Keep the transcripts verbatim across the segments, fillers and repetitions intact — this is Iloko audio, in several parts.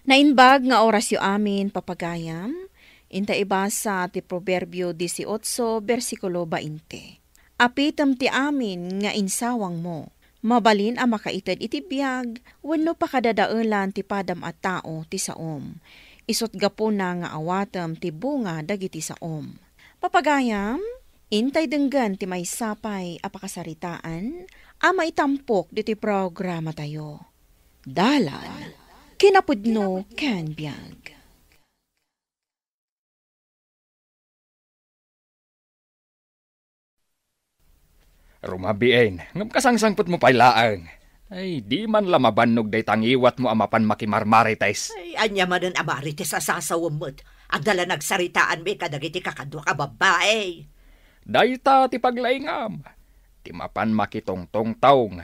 Naimbag nga orasyo amin, papagayam, inta ibasa ti Proverbio dieciocho, bersikulo veinte. Apitem ti amin nga insawangmo. Mabalin a makaited iti biag wenno pakadadaelan ti padam a tao ti saom. Isut' gapuna nga awatem ti bunga dagiti saom. Papagayam, intay denggen ti maysa pay a pakasaritaan a maitampok ditoy programatayo. Dalan, kinapudno ken biag. Rumabiin, ngem kasangsangpetmo pay laeng. Ay, di man la mabannog dayta ngiwatmo a mapan makimarmarites. Ay, ania manen a marites a sasawem met? Adda la nagsaritaanmi kadagiti kakaduak a babbai. Dayta ti paglaingam, ti mapan makitungtungtong.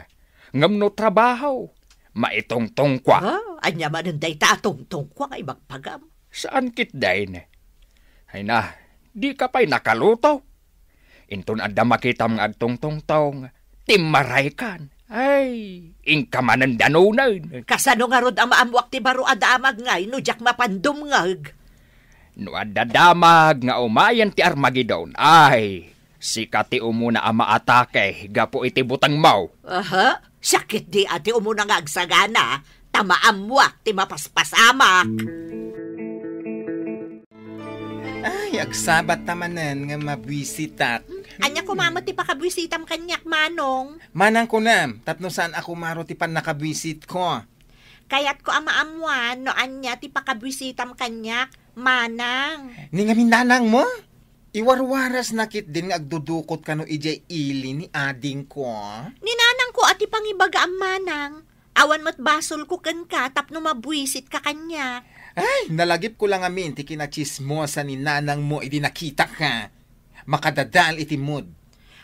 Ngem no trabaho, maitungtungkua. Ah, ania manen dayta a tungtungkua nga ibagpagam? Saan ketdin? Ay na, dika pay nakaluto. Inton adda makitam nga agtungtungtong, timmaraykan. Ay, inka manen danunen. Kasano ngarud a maammoak ti baro a damag ngay no diak mapan dumngeg? No adda damag nga umayen ti Armagedon, ay, sika ti umuna a maatake gapu iti butengmo. Aha, siak ketdi a ti umuna nga agsagana, ta maammoak ti mapaspasamak. Ay, agsabat ta manen nga mabuisitak. Ania koma met ti pakabuisitam kaniak, Manong? Manang kunam, tapno saan a kumaro ti pannakabuisitko. Kayatko a maammuan no ania ti pakabuisitam kaniak, Manang. Ni ngamin nanangmo? Iwarwarasna ketdin nga agdudukot kano idiay ili ni adingko. Ni nanangko a ti pangibagaam, Manang. Awan met basolko kenka tapno mabuisitka kaniak. Ay, nalagipko la ngamin ti kinatsismosa ni nanangmo idi nakitaka. Makadadael iti mood.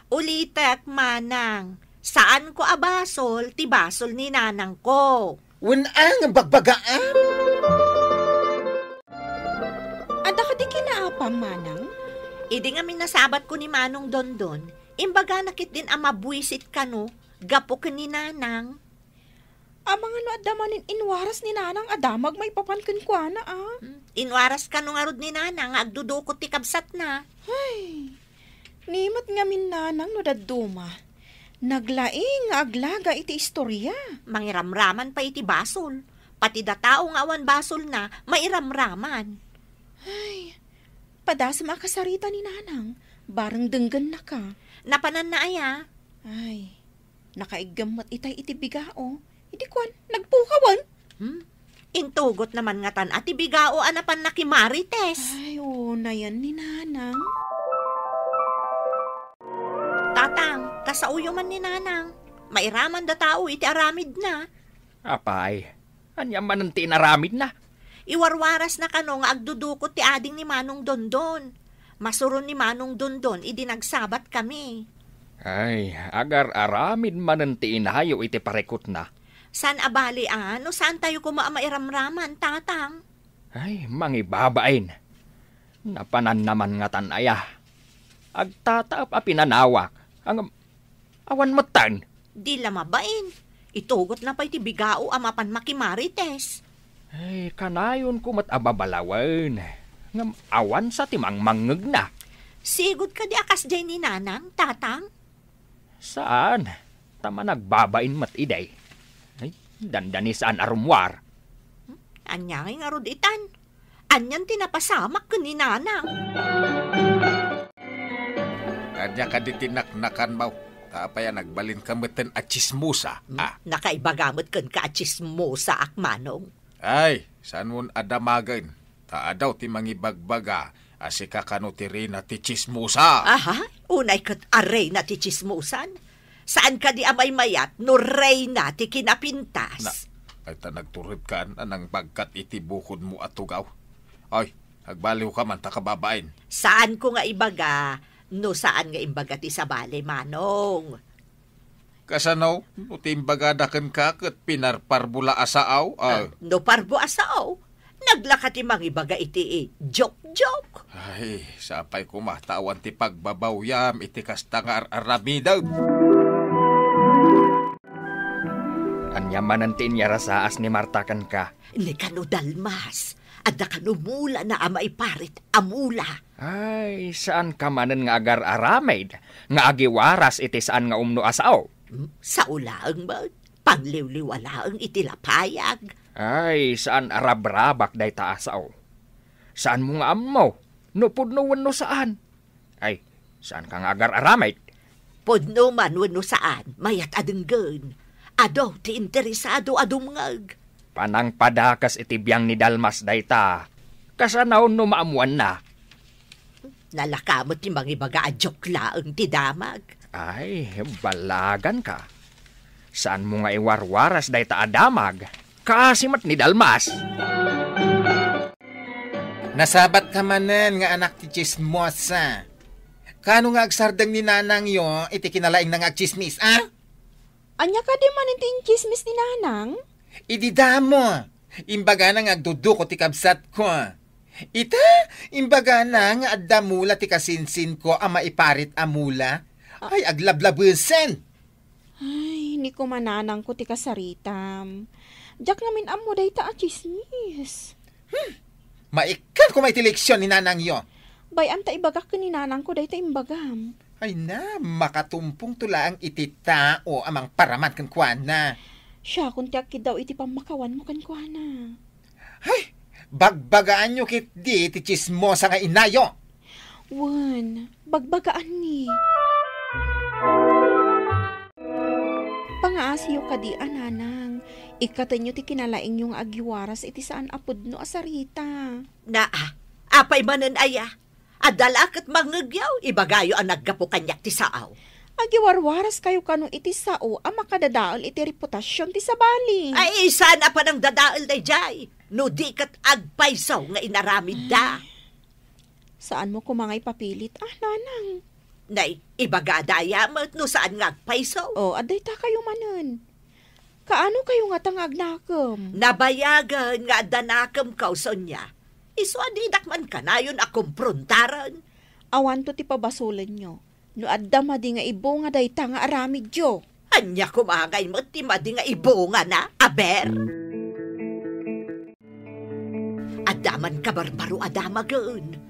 Ulitek, Manang, saanko a basol ti basol ni nanangko. Wen-a nga bagbagaam? Adda kadi kinaapam, Manang? Idi nga minasabatko ni Manong Dondon, imbagana ketdin a mabuisit kano gapu ken ni Nanang. Amangan no adda manen inwaras ni Nanang a damag maipapan kenkuana, a? Hmm, inwaras kano ngarud ni Nanang nga agdudukot ti kabsatna. Ay, ni met ngamin Nanang no dadduma. Naglaing nga aglaga iti istoria. Mangiramraman pay iti basol. Pati da tao nga awan basolna, mairamraman. Ay, padasem a kasarita ni Nanang, bareng denggennaka. Napananna aya? Ay, nakaiggem met itay iti bigao. Idi kuan, nagpukawen. Hmm? Intugot naman ngatan a ti bigao a napanna ki Marites. Ay, unayan ni Nanang. Tatang, kasaoyo man ni Nanang. Mairaman da tao iti aramidna. Apay, ania manen ti inaramidna? Iwarwarasna kano nga agdudukot ti ading ni Manong Dondon. Masuron ni Manong Dondon idi nagsabat kami. Ay, agar-aramid manen ti inayo iti parikutna. Saan a bali a, no saantayo koma a mairamraman, Tatang? Ay, mangibabain. Napananna man ngatan aya. Agtataep a pinanawak. Ang, awan metten. Di la mabain. Itugotna pay ti bigao a mapan makimarites. Ay, kanayonko met a babalawen. Ngem awan sa ti mangmangngegna. Sigud kadi a kasdiay ni Nanang, Tatang? Saan, ta managbabain met idi. Ay, dandani saan a rummuar. Hmm? Ania ngay ngarud itan? Anian ti napasamak ken ni Nanang? Ania kadi ti naknakanmo? Ta apay a nagbalinka metten a tsismosa, Hmm? a? Nakaibaga met kenka a tsismosaak, Manong. Ay, saanmon a damagen, ta adu ti mangibagbaga a sika kano ti reyna ti tsismosa. Aha, unay ket a reyna ti tsismosan. Saan kadi a maymayat no reyna ti kinapintas? Na, ay ta nagturedka a nangbagkat iti bukodmo a tugaw. Ay, agbaliwka man ta kababain. Saanko nga ibaga no saan nga imbaga ti sabali, Manong. Kasano? No ti imbagada kenka ket pinarparbo la a sao? Ah. Ah, no parbo a sao, naglaka ti mangibaga iti joke-joke. Ay, sapay koma ta awan ti pagbabawyam iti kasta nga ar-aramidem. Ania manen ti inyarasaas ni Marta kenka? Ni kano Dalmas, adda kano mulana a maiparit a mula. Ay, saanka manen nga agar-aramid nga agiwaras iti saan nga umno a sao? Hmm, sao laeng met, pangliwliwa laeng iti lapayag. Ay, saan a rabrabak dayta a sao. Saanmo nga ammo no pudno wenno saan. Ay, saanka nga agar-aramid? Pudno man wenno saan, mayat a denggen. Adu ti interesado a dumngeg. Panangpadakes iti biang ni Dalmas dayta. Kasano no maammoanna? Nalaka met ti mangibaga a joke laeng ti damag. Ay, balaganka. Saanmo nga iwarwaras dayta a damag? Kaasi met ni Dalmas. Nasabatka manen nga anak ti tsismosa. Kano nga agsardeng ni nanangyo iti kinalaingna nga agtsismis, a? Ania kadi manen ti intsismis ni nanang? Idi damo, imbagana nga agduduko ti kabsatko. Ita, imbagana nga adda mula ti kasinsinko a maiparit a mula. Ay, aglablabesen! Ay, ni koma nanangko ti kasaritam. Diak ngamin ammo dayta a tsismis. Hmm. Maikkan koma iti leksion ni nanangyo. Bay-am ta ibagak ken ni nanangko dayta imbagam. Ay na, makatumpongto laeng iti tao a mangparaman kenkuana. Siakon ti agkiddaw iti pammakawanmo kenkuana. Ay, bagbagaanyo ketdi ti tsismosa nga inayo. Wen, bagbagaanni. Pangaasiyo kadi a nanang, ikkatenyo ti kinalaingyo nga agiwaras iti saan a pudno a sarita. Naa, apay manen aya? Adda la ket mangngegyo, ibagayo a naggapu kaniak ti sao. Agiwarwaraskayo kano iti sao a makadadael iti reputasion ti sabali. Ay, saan a panangdadael daydiay, no di ket agpayso nga inaramidda. Ay. Saanmo koma nga ipapilit, a, nanang? Nay, ibagada aya met no saan nga agpayso. O, adda itakayo manen. Kaano kayo ngata nga agnakem? Nabayagen nga adda nakemko, Sonia. Isu a didak man kanayon a komprontaran. Awanto ti pabasolenyo. No adda madi nga ibunga dayta nga aramidyo. Ania koma ngay met ti madi nga ibungana, aber? Adda man kabarbaro a damagen.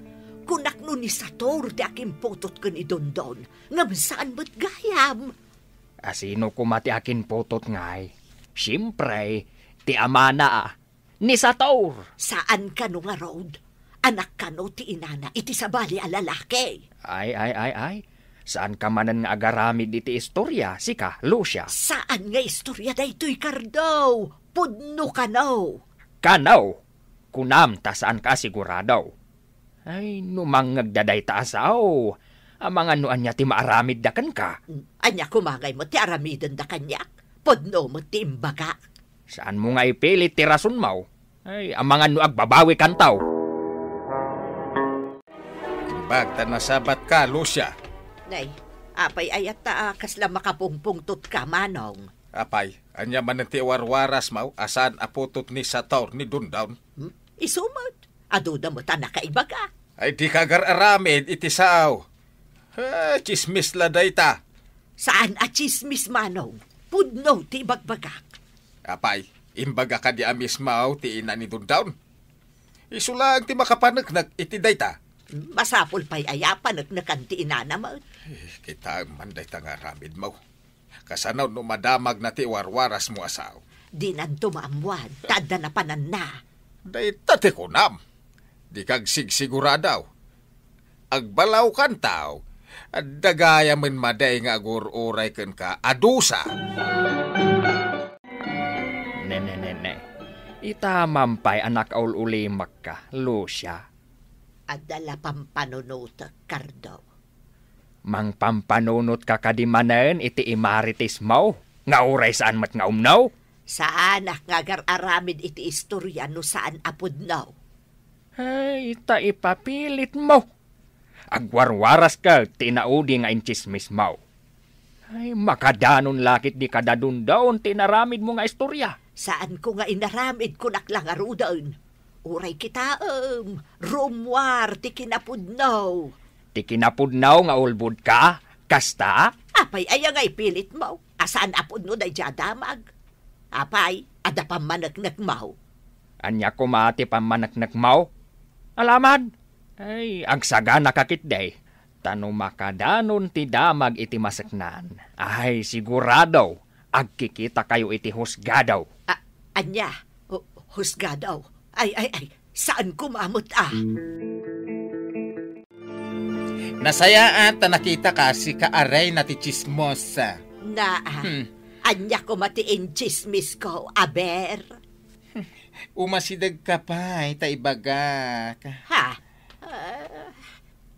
Kunak no ni Sator ti akimputot ken ni Dondon, ngem saan met gayam. A, sino koma ti akinputot ngay? Siempre, ti amana a, ni Sator. Saan kano ngarud? Anak kano ti inana iti sabali a lalaki? Ay, ay, ay, ay. Saanka manen nga agaramid iti istorya, sika, Lucia? Saan nga istorya daytoy, Cardo? Pudno kano? Kano? Kunam ta saanka a sigurado. Ay, no mangngegda dayta a sao, amangan no ania ti maaramidda kenka. Ania koma ngay met ti aramidenda kaniak? Pudno met ti imbagak. Saanmo nga ipilit ti rasonmo? Ay, amangan no agbabawikanto. Imbag ta nasabatka, Lucia. Nay, apay ayatta a kasla makapungpungtotka, Manong? Apay, ania manen ti warwarasmo a saan a putot ni Sator ni Dondon? Hmm? Isu met. Aduda met a nakaibaga. Ay, dika agar-aramid iti sao. Eh, tsismis la dayta. Saan a tsismis, Manong. Pudno ti ibagbagak. Apay, imbaga kadi a mismo ti ina ni Dondon? Isu laeng ti makapaneknek iti dayta. Masapul pay aya a paneknekan ti inana met. Eh, kitaem man dayta nga aramidmo. Kasano no madamagna ti warwarasmo a sao? Dinanto maammoan ta adda napananna. Dayta ti kunam. Dika agsigsigurado. Agbalawkanto. Adda gayamen madi nga agur-uray kenka a dusa. Ne, ne, ne, ne. Itamam pay a nakaul-ulimekka, Lucia. Adda la pampanunotek, Cardo. Mangpampanunotka kadi manen iti imaritismo nga uray saan met nga umno? Saanak nga agar-aramid iti istorya no saan a pudno. Ay, ta ipapilitmo. Agwarwaras ket ti inaudi nga intsismismo. Ay, makadanon la ket di kada Dondon ti inaramidmo nga istorya. Saanko nga inaramid, kunak la ngaruden. Uray kitaem, rummuar ti kinapudno. Ti kinapudno nga ulbodka? Kasta? Apay aya nga ipilitmo? A saan a pudno daydiay a damag? Apay, adda pammaneknekmaw? Ania koma ti pammaneknekmaw? Alaman! Ay, agsaganaka ketdi. Ta no makadanon ti damag iti maseknan, ay, sigurado, agkikitakayo iti husgado. A-, ania? Hu-, husgado? Ay, ay, ay, saan koma met a. Nasayaat ta nakitaka, sika a reyna ti tsismosa. Na, Hmm. ania koma ti intsismisko, aber? Umasidegka pay ta ibagak. Ha? Ah.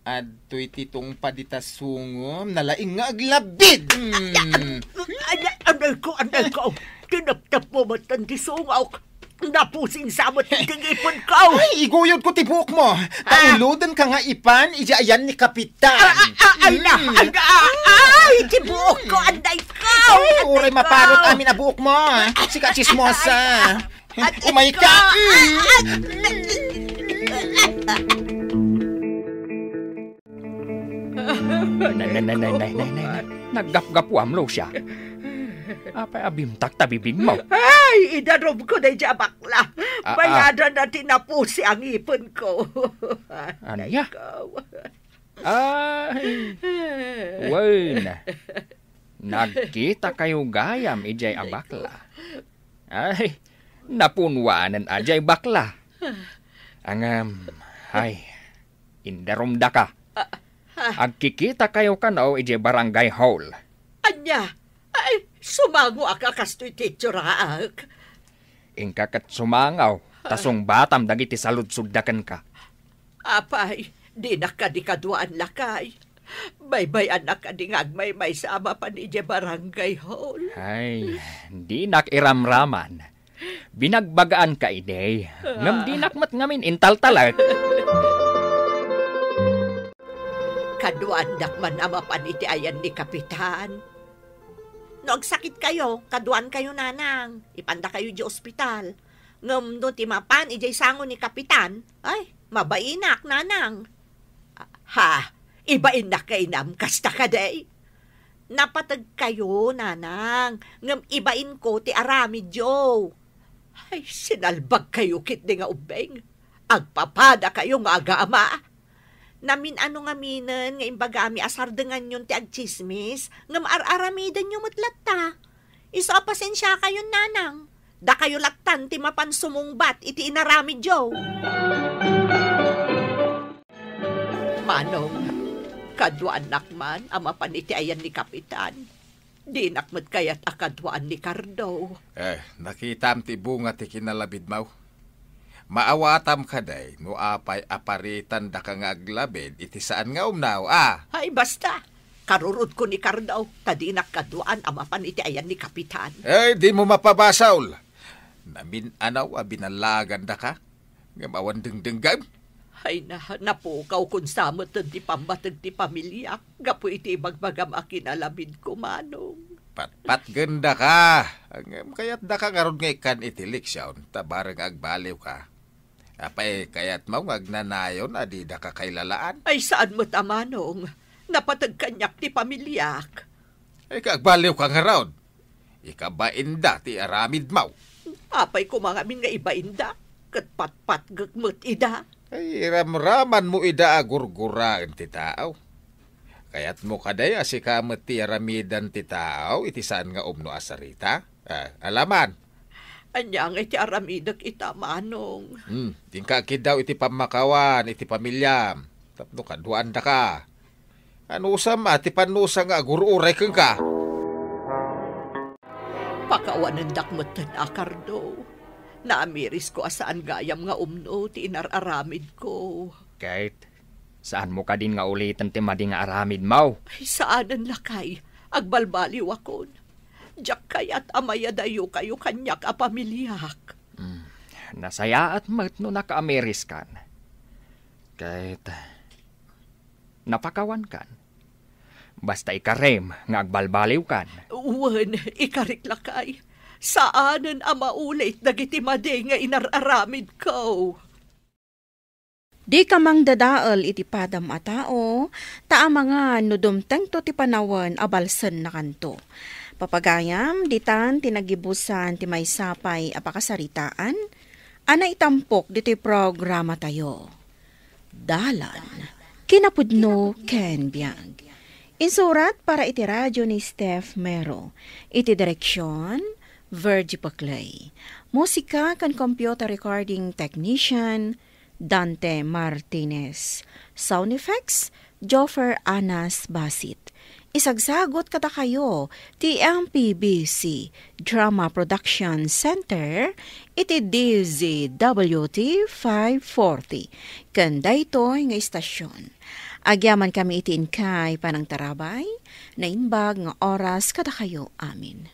Adtoy ti tungpad ita sungom, nalaing nga aglabid. Hmm. Ay, ay, anay ko, anay ko. Tinaptap mo met ti sungok. Napusing sa met ti ngipon ko. Ay, iguyod ko ti buok mo. Ah. Tauludan ka nga ipan, ija ayan ni Kapitan. Ah, ah, ah, ala, Hmm. ala, ah, ay, ti buok ko, anay ko. Ay, uray maparot amin a buok mo. Sika tsismosa. At Umay ka. ikaw, ah, ah, Nay, nay, nay, nay, nay, nay, nay. Naggapgapuam, Lucia. Apay a bimtak ta bibingmo? Ay, idarum ko daydiay a bakla. Ah, ah. Bayadan na ti napusi a ngipon ko. Ania? Ay, ikaw. Ay, wen. Nagkitakayo gayam idiay a bakla. Ay, napunuanen a diay bakla. Ngem, ay, indarumdaka. Ah, ha? Agkikitakayo kano idiay barangay hall. Ania? Ay, sumangoak a kastoy ti itsuraak. Inka ket sumangaw, ta sungbatam dagiti saludsodda kenka. Apay, dinak kadi kaduaan, lakay? Baybay-annak kadi nga agmaymaysa a mapan idiay barangay hall? Ay, dinak iramraman. Binagbagaanka idi, ngem dinak met ngamin intaltalek. Kaduaandak man a mapan iti ayan ni Kapitan. No agsakitkayo, kaduaankayo, nanang. Ipandakayo idiay ospital. Ngem no ti mapan idiay sango ni Kapitan, ay, mabainak, nanang. Ha? Ibainnak nga inam, kasta kadi? Napategkayo, nanang, ngem ibainko ti aramidyo. Ay, sinalbagkayo ketdi nga ubbing. Agpapadakayo nga agama. Namin-ano ngaminen nga imbagami a sardenganyon ti agtsismis, ngem ar-aramidenyo met latta. Isu a pasensiakayon, nanang. Dakayo lattan ti mapan sumungbat iti inaramidyo. Manong, kaduaannak man a mapan iti ayan ni Kapitan. Dinak met kayat a kaduaan ni Cardo. Eh, nakitam ti bunga ti kinalabidmo. Maawatam kadi no apay a paritandaka nga aglabid iti saan nga umno, a? Ay, basta. Karurutko ni Cardo, ta dinak kaduaan a mapan iti ayan ni Kapitan. Eh, dimo mapabasol. Namin-ano a binallagandaka, ngem awan dengdengngem. Ay na, napukawkon sa met ti pammateg ti pamiliak gapu iti ibagbagam a kinalabidko, Manong. Patpatgendaka, ngem kayatdaka ngarud nga ikkan iti leksion, ta bareng agbaliwka. Apay, kayatmo nga agnanayon a didaka kailalaan? Ay, saan met a, Manong. Napateg kaniak ti pamiliak. Ay, ka agbaliwka ngarud. Ikabainda ti aramidmo. Apay koma ngamin nga ibainda, ket patpatgek met ida. Ay, iramramanmo ida a gurguraen ti tao. Kayatmo kadi a sika met ti aramidan ti tao iti saan nga umno a sarita? Ah, alaman. Ania nga iti aramidek ita, Manong? Hmm, dinka agkiddaw iti pammakawan iti pamiliam, tapno kaduaandaka. Anusam a ti pannusa nga agur-uray kenka? Pakawanendak metten a, Cardo. Naamirisko a saan gayam nga umno ti inar-aramidko. Ket, saanmo kadin nga uliten ti madi nga aramidmo? Ay, saanen, lakay. Agbalbaliwakon. Diak kayat a mayadayokayo kaniak a pamiliak. Hmm, nasayaat met no nakaamiriskan. Ket, napakawankan. Basta ikarem nga agbalbaliwkan. Wen, ikarik, lakay. Saanen a maulit dagiti madi nga inar-aramidko. Dika mangdadael iti padam a tao, ta amangan no dumtengto ti panawen a balsennakanto. Papagayam, ditan ti naggibusan ti maysa pay a pakasaritaan a naitampok ditoy programatayo. Dalan, kinapudno ken biag. Insurat para iti radio ni Steph Mero. Iti direksyon, Virgie Paclay. Musika ken computer recording technician, Dante Martinez. Sound effects, Joffer Anas Basit. Isagsagut kadakayo ti M P B C Drama Production Center iti D Z W T five forty. Ken daytoy nga istasyon. Agyaman kami iti inkay panangtarabay, naimbag nga oras kadakayo amin.